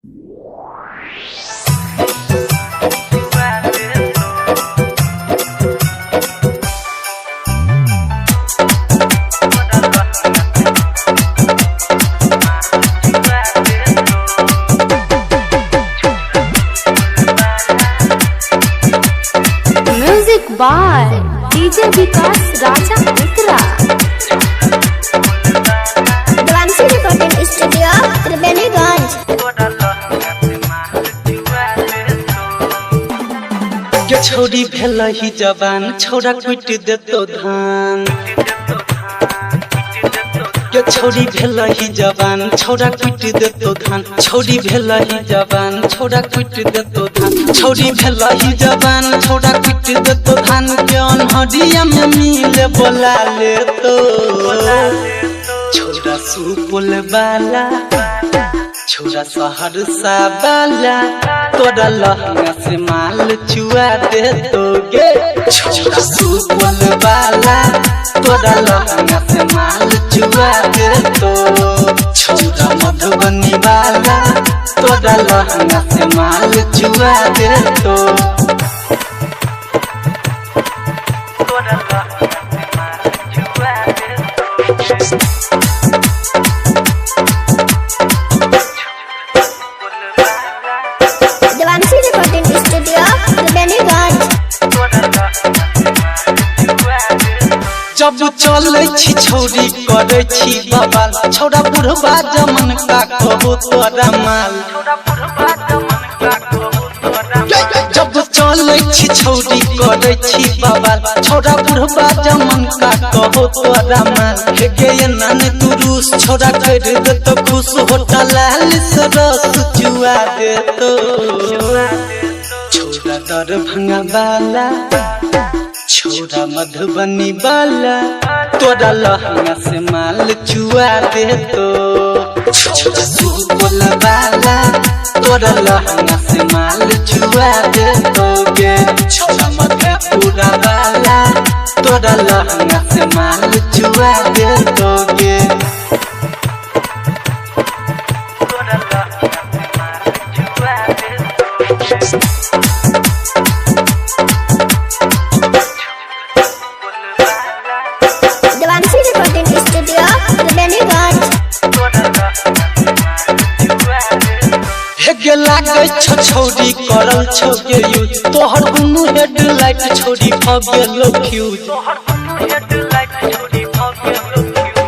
Music by DJ Vikas Raja Uttara. Devanshi recording studio Triveniganj. के छौरी भेल ही जवान, छौरा कुटि देतो धान। के छौरी भेल ही जवान, छौरा कुटि देतो धान। छौरी भेल ही जवान, छौरा कुटि देतो धान। छौरी भेल ही जवान, छौरा कुटि देतो धान। के अनहरिया में मिले बोला ले तो छौरा सुपौल वाला, छौरा सहरसा वाला, तोरा लहंगा से माल चुआ दे तो गे। छौरा सुपौल वाला, तोरा लहंगा से माल चुआ दे तो। छौरा मधुबनी वाला, तोरा लहंगा से माल चुआ दे तो। Devanshi recording studio Triveniganj. जब चलै छी छौरी करै छी बवाल, छौरा बुढ़बा जमन का कहू तोरा माल। जब चलै छी छौरी करै छी बवाल, छौरा बुढ़बा जमन का कहू तोरा माल। हे गे एना ने तू रूस, छौरा कर देतो खुश, होटा लाल से रस चुआ देतो। छौरा दरभंगा वाला, छौरा मधुबनी वाला, तोरा लहंगा से माल चुआ दे तो। छौरा सुपौल वाला, तोरा लहंगा से माल चुआ दे तो गे। छौरा मधेपुरा वाला, तोरा लहंगा से माल चुआ दे तो गे। Devanshi recording studio Triveniganj. हे गे लागै छौ छौरी करल छौ गे यूज, तोहर दुनू हेडलाइट छौरी भ गेलो फ्यूज।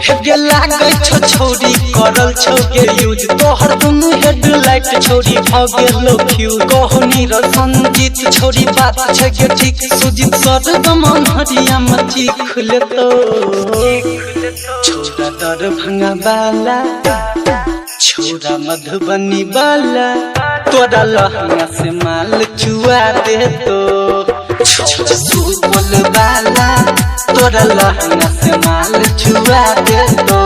हे गे लागै छौ छौरी करल छौ गे यूज, तोहर दुनू हेडलाइट छौरी भ गेलो फ्यूज। कहू नीरज संजीत छौरी बात छै गे ठीक, सुजीत सरगम हरिया मची खुलतो। छौरा दरभंगा वाला, छौरा मधुबनी वाला, तोरा लहंगा से माल चुआ दे तो। छौरा सुपौल वाला, तोरा लहंगा से माल चुआ दे तो